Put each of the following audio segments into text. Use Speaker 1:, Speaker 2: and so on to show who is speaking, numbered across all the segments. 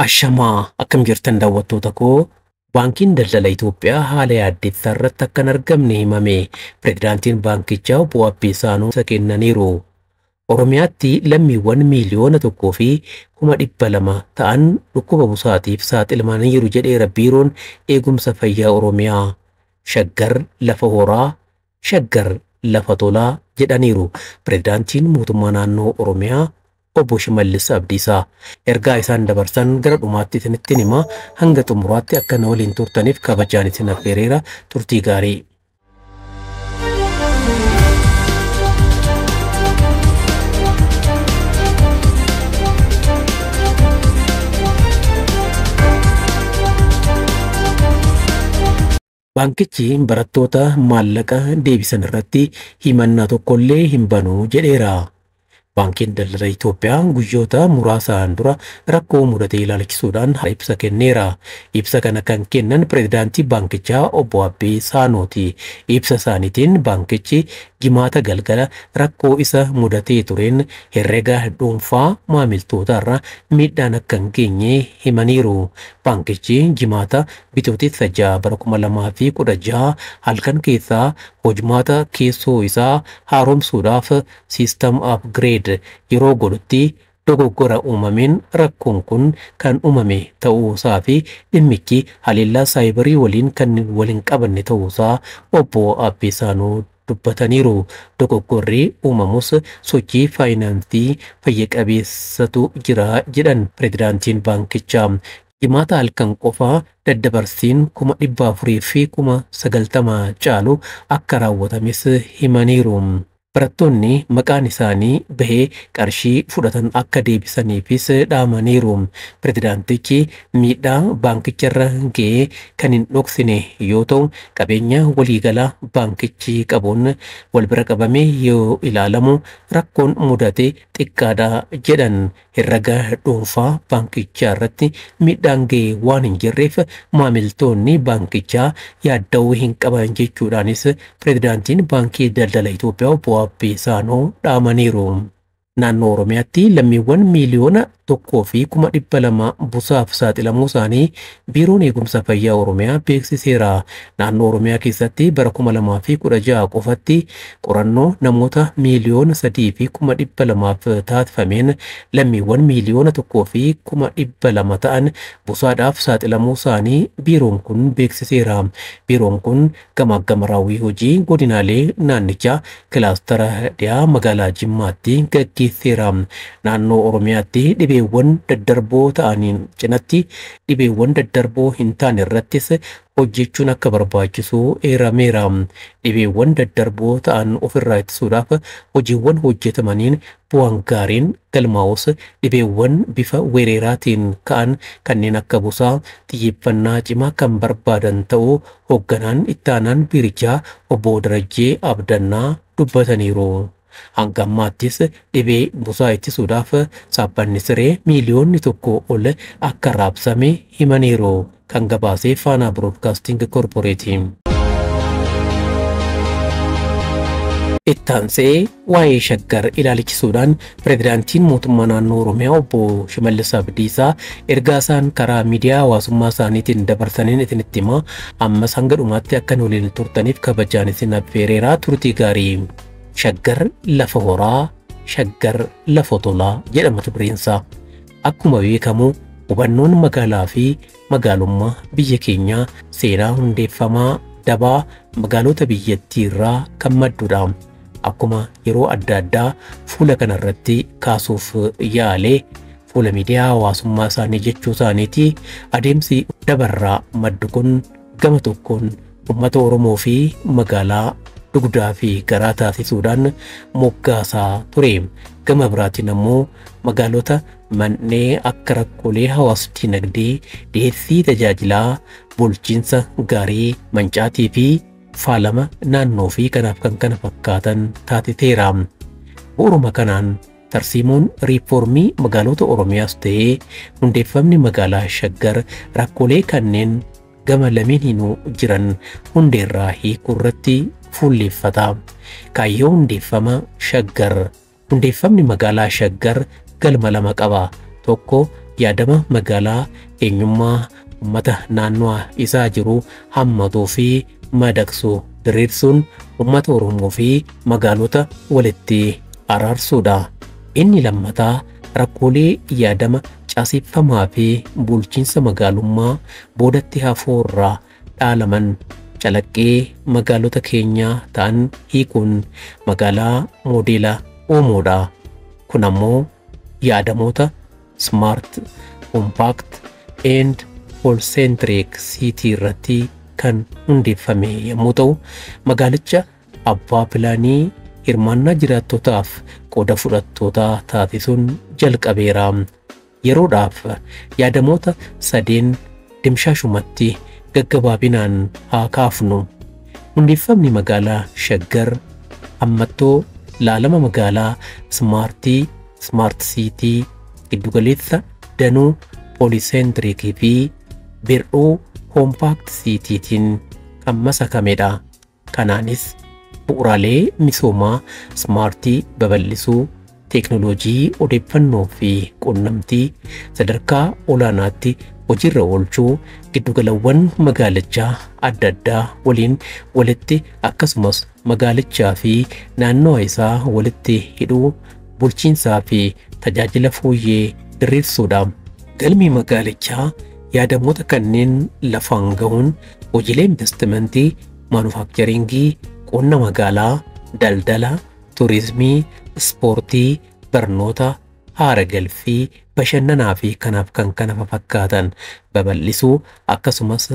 Speaker 1: Ashamaa akkam jirtan daawwattoota koo, Baankiin Daldala Itoophiyaa haala yaaddessaa irratti akka hin argamne himame. Pireezidaantiin baankichaa obbo Abbee Saanoo ibsa kennaniiru. Oromiyaatti lammiiwwan 1,200,000 ta'an dhukkuba busaatiif saaxilamaniiru jedheera Biiroon Eegumsa Fayyaa Oromiyaa. Shaggar lafa horaa, Shaggar lafa tolaa jedhaniiru Pireezidaantiin mootummaa naannoo Oromiyaa obbo Shimallis Abdiisaa. Ergaa isaan dabarsan gara dhumaatti isinittiin hima. Hanga xumuraatti akka na waliin turtaniif kabajaan isin affeereera. Turtii gaarii. Baankichi barattoota maallaqa deebisan irratti himannaa tokkollee hin banu jedheera. Baankiin Daldala Itoophiyaa guyyoota muraasaan dura rakkoo mudate ilaalchisuudhaan ibsa kenneera. Ibsa kana kan kennan pireezidaantii baankichaa obbo Abbee Saanooti. Ibsa isaaniitiin baankichi jimaata galgala rakkoo isa mudatee tureen herrega dhuunfaa maamiltootaarra miidhaan akka hin geenye himaniiru. Baankichi jimaata bitootessa 6 bara 2016 halkan keessaa hojmaata keessoo isaa haaromsuudhaaf system upgrade yeroo godhutti dogoggora uumameen rakkoon kun kan uumame ta'uusaa fi dhimmichi haleellaa saayibarii waliin kan waliin qabanne ta'uusaa obbo Abbee Saanoo dubbataniiru. Dogoggorri uumamus sochii faayinaansii fayya qabeessatu jira jedhan pireezidaantiin baankichaa. Jimaata halkan qofaa daddabarsiin 490,000 caalu akka raawwatames himaniiru. Barattoonni maqaan isaanii bahee qarshii fudhatan akka deebisaniifis dhaamaniiru. Pireezidaantichi miidhaa baankicharra ga'ee kan hin dhoksine yoo ta'u, qabeenya waliigalaa baankichi qabuun wal bira qabamee yoo ilaalamu rakkoon mudate xiqqaadha jedhan. Herrega dhuunfaa baankichaa irratti miidhaan ga'ee waan hin jirreef maamiltoonni baankichaa yaadda'uu hin qaban jechuudhaanis pireezidaantiin Baankii Daldala Itoophiyaa obbo Abbee Saanoo dhaamaniiru. Naannoo Oromiyaatti lammiiwwan 1,200,000 busaaf saaxilamuu isaanii Biiroon Eegumsa Fayyaa Oromiyaa beeksiseera. Naannoo Oromiyaa keessatti bara 2016 qofatti qorannoo namoota 3,200,000 taasifameen lammiiwwan 1,200,000 ta'an busaadhaaf saaxilamuu isaanii biiroon kun beeksiseera. Biiroon kun gamaagama raawwii hojii godinaalee naannichaa kilaastara dhiyaa magaalaa Jimmaatti gaggeesseera. Naannoo Oromiyaatti dhibeewwan daddarboo ta'aniin cinatti dhibeewwan daddarboo hin taane irrattis hojjechuun akka barbaachisu eerameera. Dhibeewwan daddarboo ta'an ofirraa ittisuudhaaf hojiiwwan hojjetamaniin bu'aan gaariin galmaa'us dhibeewwan bifa weeraraatiin ka'an kanneen akka busaa xiyyeeffannaa cimaa kan barbaadan ta'uu hoogganaan ittaanaan biirichaa obbo Darajjee Abdannaa dubbataniiru. Hanga ammaattis dhibee busaa ittisuudhaaf saaphanni siree 1 miiliyoonni ol akka raabsame himaniiru. Kan gabaasee Faanaa Biroodkaasting Korporeetii. Ittaansee waa'ee Shaggar ilaalchisuudhaan pireezidaantiin mootummaa naannoo Oromiyaa obbo Shimallis Abdiisaa ergaa isaan karaa miidiyaa hawaasummaa isaaniitiin dabarsaniin isinitti hima. Ammas hanga dhumaatti akka nu waliin turtaniif kabajaan isin affeereera. Turtii gaarii. Shaggar lafa horaa, Shaggar lafa tolaa jedhama tureensaa. Akkuma beekamu hubannoon magaalaa fi magaalummaa biyya keenyaa seenaa hundeeffamaa dabaa magaalota biyyattii irraa kan maddudha. Akkuma yeroo adda addaa fuula kanarratti kaasuuf yaalee fuula miidiyaa hawaasummaa isaanii jechuu isaaniiti, adeemsi dabarraa maddu kun gama tokkoon uummata Oromoo fi magaalaa dugdaa fi garaa taasisuudhaan moggaasaa ture. Gama biraatiin ammoo magaalota mannee akka rakkoolee hawaas dinagdee, dhiyeessii tajaajilaa, bulchiinsa gaarii, mancaatii fi faalama naannoo fi kanaaf kan kana fakkaatan taasiseera. Bu'uuruma kanaan tarsiimoon riiformii magaalota Oromiyaas ta'ee hundeeffamni magaalaa Shaggar rakkoolee kanneen gama lameeniinuu jiran hundeerraa hiikuu irratti fuulleeffata. Kaayyoo hundeeffama Shaggar. Hundeeffamni magaalaa Shaggar galma lama qaba. Tokko, yaadama magaalaa eenyummaa uummata naannoo isaa jiru hammatuu fi madaqsu diriirsuun uummata Oromoo fi magaalota walitti araarsuudha. Inni lammataa rakkoolee yaadama caaseffamaa fi bulchiinsa magaalummaa boodatti hafoorraa dhaalaman calaqqee magaalota keenyaa ta'an hiikuun magaalaa moodeela uumuudha. Kun ammoo yaadamoota smart, compact and polycentric city irratti kan hundeeffame yommuu ta'u, magaalicha abbaa pilaanii hirmaannaa jiraattotaaf qooda fudhattootaa taasisuun jalqabeera. Yeroodhaaf yaadamoota sadeen dimshaashumatti gaggabaabinaan haa kaafnu. Hundeeffamni magaalaa Shaggar hammattoo laalama magaalaa smaartii, smart city, giddugaleessa danuu polycentricii fi bir'uu compact citytiin kan masakamedha. Kanaanis bu'uuraalee misoomaa smaartii babal'isuu, teeknooloojii odeeffannoo fi quunnamtii sadarkaa olaanaatti hojiirra oolchuu, giddugalawwan magaalichaa adda addaa waliin walitti akkasumas magaalichaa fi naannoo isaa walitti hidhuu, bulchiinsaa fi tajaajila fooyyee diriirsuudha. Galmi magaalichaa yaadamoota kanneen lafaan gahuun hojiilee investimentii, maanufaakcharingii, qonna magaalaa, daldala, turizimii, ispoortii, barnoota, haara galfii, bashannanaa fi kanaaf kan kana fakkaatan babal'isuu akkasumas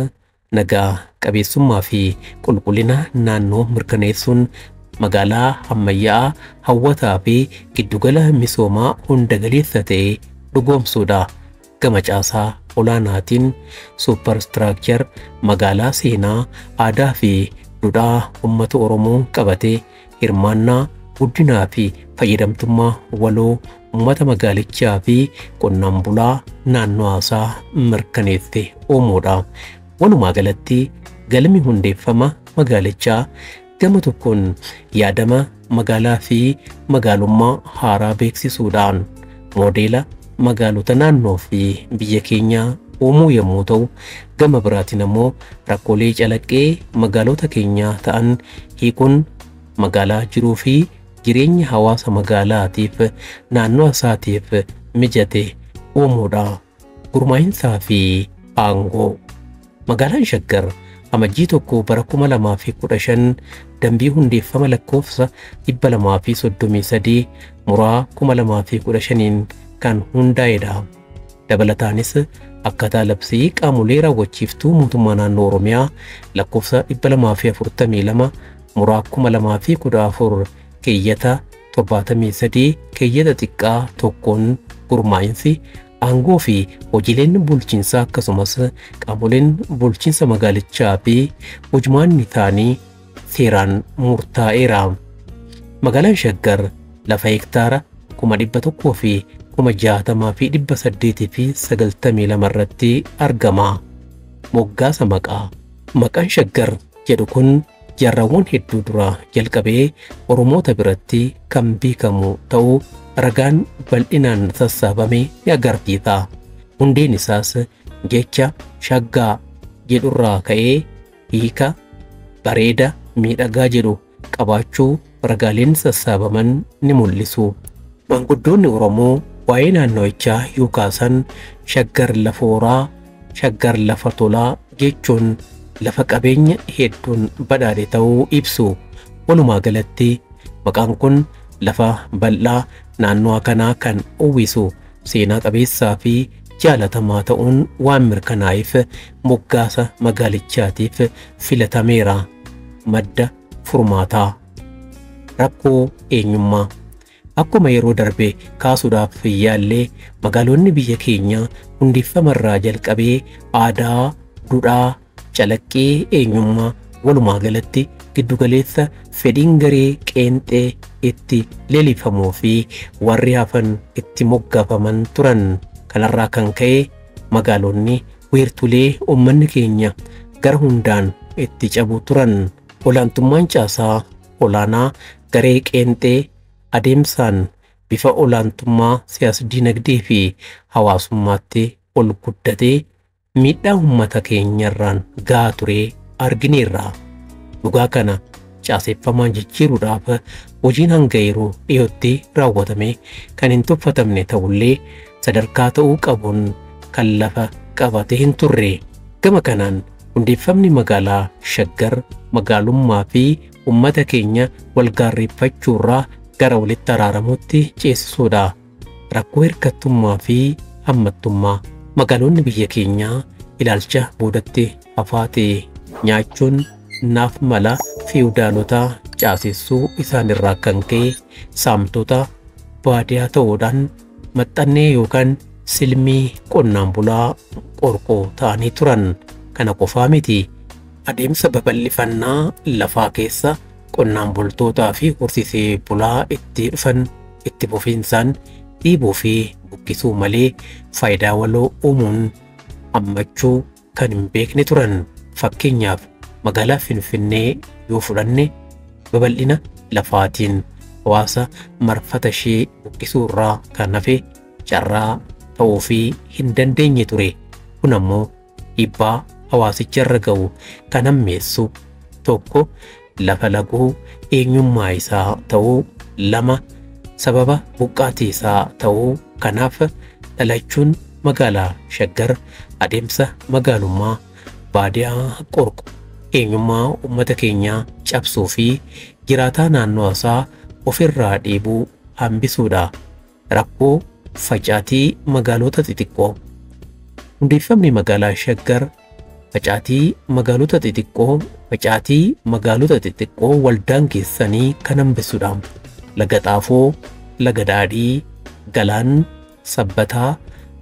Speaker 1: nagaa qabeessummaa fi qulqullina naannoo mirkaneessuun magaalaa ammayyaa'aa hawwataa fi giddugala misoomaa hunda galeessa ta'e dhugoomsuudha. Gama caasaa olaanaatiin suuparistiraakchar magaalaa seenaa, aadaa fi duudhaa uummata Oromoo qabatee hirmaannaa, guddinaa fi fayyadamtummaa waloo uummata magaalichaa fi qonnaan bulaa naannoo isaa mirkaneesse uumuudha. Walumaa galatti galmi hundeeffama magaalichaa gama tokkoon yaadama magaalaa fi magaalummaa haaraa beeksisuudhaan moodeela magaalota naannoo fi biyya keenyaa uumuu yommuu ta'u, gama biraatiin ammoo rakkoolee calaqqee magaalota keenyaa ta'an hiikuun magaalaa jiruu fi jireenya hawaasa magaalaatiif naannoo isaatiif mijate uumuudha. Gurmaa'insaa fi aangoo. Magaalaan Shaggar Amajjii 1 bara 2015 dambii hundeeffama lakkoofsa 233 muraa 2015 kan hundaa'edha. Dabalataanis akkaataa labsii qaamolee raawwachiiftuu mootummaa naannoo Oromiyaa lakkoofsa 242 muraa 2014 keeyyata 73 keeyyata xiqqaa 1 gurmaa'insi aangoo fi hojiileen bulchiinsaa akkasumas qaamoleen bulchiinsa magaalichaa fi hojmaanni ta'anii seeraan murtaa'eera. Magaalaan Shaggar lafa hektaara 160,892 irratti argama. Moggaasa maqaa. Maqaan Shaggar jedhu kun jaarraawwan hedduu dura jalqabee Oromoota biratti kan beekamu ta'uu ragaan bal'inaan sassaabame ni agarsiisa. Hundeen isaas jecha shaggaa jedhurraa ka'ee hiika bareeda miidhagaa jedhu qabaachuu ragaaleen sassaabaman ni mul'isu. Maanguddoonni Oromoo waa'ee naannoichaa yoo kaasan Shaggar lafa horaa, Shaggar lafa tolaa jechuun lafa qabeenya hedduun badhaadhe ta'uu ibsu. Walumaa galatti maqaan kun lafa bal'aa naannoo kanaa kan uwwisu seenaa qabeessaa fi jaalatamaa ta'uun waan mirkanaa'eef moggaasa magaalichaatiif filatameera. Madda furmaataa. Rakkoo eenyummaa. Akkuma yeroo darbe kaasuudhaaf yaallee magaalonni biyya keenyaa hundeeffamarraa jalqabee aadaa, duudhaa, calaqqee eenyummaa walumaa galatti giddugaleessa fedhiin garee qeenxee itti leelifamuu fi warri hafan itti moggaafaman turan. Kanarraa kan ka'e magaalonni wiirtulee uummanni keenya gara hundaan itti cabu turan. Olaantummaan caasaa olaanaa garee qeenxee adeemsaan bifa olaantummaa siyaas-dinagdee fi hawaasummaatti ol guddatee miidhaa uummata keenyarraan gahaa ture argineerra. Dhugaa kana caaseffamaan jijjiiruudhaaf hojiin hanga yeroo dhiyootti raawwatame kan hin tuffatamne ta'ullee sadarkaa ta'uu qabuun kan lafa qabate hin turre. Gama kanaan hundeeffamni magaalaa Shaggar magaalummaa fi uummata keenya walgaarreeffachuurraa gara walitti araaramuutti ceesisuudha. Rakkoo hirkattummaa fi hammattummaa magaalonni biyya keenyaa ilaalcha boodatti hafaa ta'e nyaachuun naaf mala fiwudaalota caasessuu isaanirraa kan ka'e saamtota baadiyaa ta'uudhaan maxxannee yookaan silmii qonnaan bulaa qorqoo ta'anii turan. Kana qofaa miti, adeemsa babal'ifannaa lafaa keessa qonnaan bultootaa fi horsiisee bulaa itti dhufan itti fufiinsaan dhiibuu fi buqqisuu malee faayidaa waloo uumuun hammachuu kan hin beekne turan. Fakkeenyaaf magaalaa Finfinnee yoo fudhanne babal'ina lafaatiin hawaasa marfata ishee buqqisuu irraa kan hafe carraa ta'uufii hin dandeenye ture. Kun ammoo dhiibbaa hawaasicha irra ga'u kan hammeessu tokko lafa laguu eenyummaa isaa ta'uu, lama sababa buqqaatii isaa ta'uu. Kanaaf dhalachuun magaalaa Shaggar adeemsa magaalummaa baadiyaa qorqu eenyummaa uummata keenyaa cabsuu fi jiraataa naannoo isaa ofirraa dhiibuu hambisuudha. Rakkoo facaatii magaalota xixiqqoo. Hundeeffamni magaalaa Shaggar facaatii magaalota xixiqqoo waldaan keessanii kan hambisuudha. Laga Xaafoo, Laga Daadhii, Galaan, Sabbataa,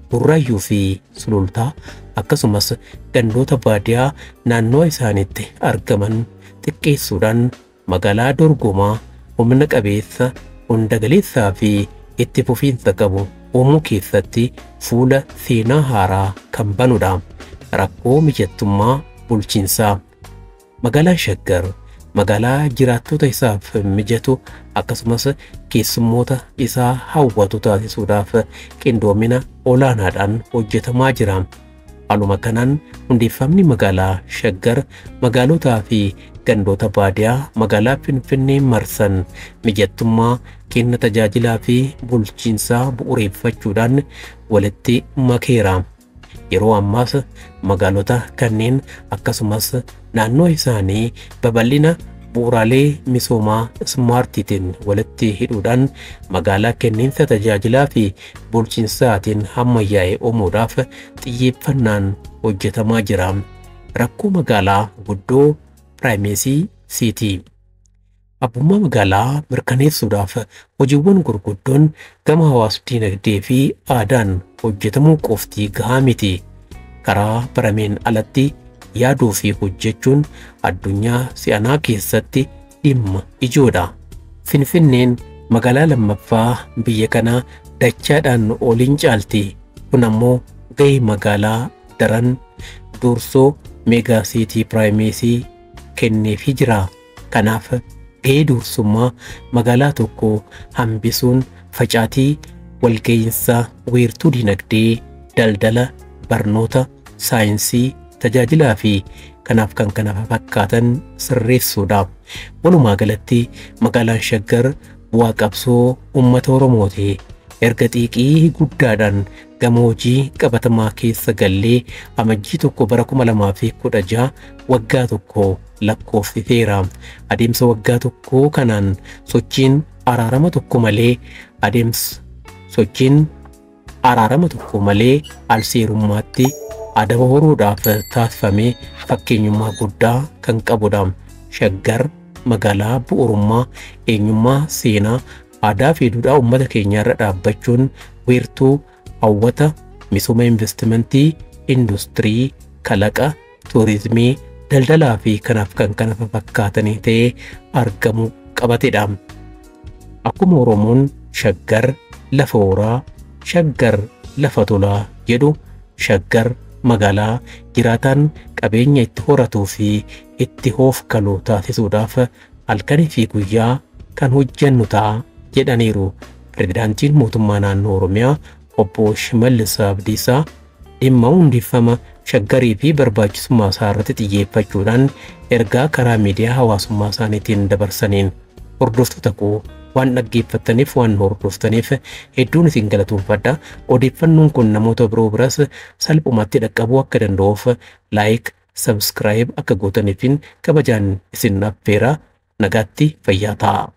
Speaker 1: Burraayyuu fi Sulultaa akkasumas gandoota baadiyaa naannoo isaaniitti argaman xiqqeessuudhaan magaalaa dorgomaa humna qabeessa, hunda galeessaa fi itti fufiinsa qabu uumuu keessatti fuula seenaa haaraa kan banudha. Rakkoo mijattummaa bulchiinsaa. Magaalaan Shaggar magaalaa jiraattota isaaf mijatu akkasumas keessummoota isaa hawwatu taasisuudhaaf qindoomina olaanaadhaan hojjetamaa jira. Haaluma kanaan hundeeffamni magaalaa Shaggar magaalotaa fi gandoota baadiyaa magaalaa Finfinnee marsan mijattummaa kenna tajaajilaa fi bulchiinsaa bu'uureffachuudhaan walitti makeera. Yeroo ammaas magaalota kanneen akkasumas naannoo isaanii babal'ina bu'uuraalee misoomaa ismaartiitiin walitti hidhuudhaan magaalaa kenniinsa tajaajilaa fi bulchiinsaatiin ammayyaa'e uumuudhaaf xiyyeeffannaan hojjetamaa jira. Rakkoo magaalaa guddoo Piraayimesii Siitii. Abbummaa magaalaa mirkaneessuudhaaf hojiiwwan gurguddoon gama hawaas-dinagdee fi aadaan hojjetamuu qofti gahaa miti. Karaa barameen alatti yaaduu fi hojjechuun addunyaa si'anaa keessatti dhimma ijoodha. Finfinneen magaalaa lammaffaa biyya kanaa dachaadhaan oliin caalti. Kun ammoo gahee magaalaa daran dursoo meegaa siitii piraayimesii kenneefii jira. Kanaaf gahee dursummaa magaalaa tokko hambisuun facaatii walga'iinsa wiirtuu dinagdee, daldala, barnoota, saayinsii, tajaajilaa fi kanaaf kan kana fakkaatan sirreessuudha. Walumaa galatti magaalaan Shaggar bu'aa qabsoo uummata Oromooti. Erga xiiqii guddaadhaan gama hojii qabatamaa keessa gallee amajjii 1 bara 2016 waggaa tokko lakkoofsiseera. Adeemsa waggaa tokkoo kanaan sochiin araarama tokko malee sochiin araarama tokko malee alseerummaatti adaba horuudhaaf taasifame fakkeenyummaa guddaa kan qabudha. Shaggar magaalaa bu'uurummaa eenyummaa seenaa aadaa fi duudhaa uummata keenyaa irra dhaabbachuun wiirtuu hawwata misooma investimentii, industirii, kalaqa, tuurizimii, daldalaa fi kanaaf kan kana fakkaatanii ta'ee argamuu qabatedha. Akkuma Oromoon Shaggar lafa horaa, Shaggar lafa tolaa jedhu, Shaggar magaalaa jiraataan qabeenya itti horatuu fi itti hoofkalu taasisuudhaaf halkanii fi guyyaa kan hojjennu ta'a jedhaniiru. Pireezidaantiin mootummaa naannoo Oromiyaa obbo Shimallis Abdiisaa dhimma hundeeffama Shaggarii fi barbaachisummaa isaa irratti xiyyeeffachuudhaan ergaa karaa miidiyaa hawaasummaa isaaniitiin dabarsaniin hordoftoota koo waan dhaggeeffattaniif waan hordoftaniif hedduun isin galatoomfadha. Odeeffannoon kun namoota biroo biras salphumatti dhaqqabuu akka danda'uuf like, subscribe akka gootaniifin kabajaan isin affeera. Nagaatti fayyaa ta'a.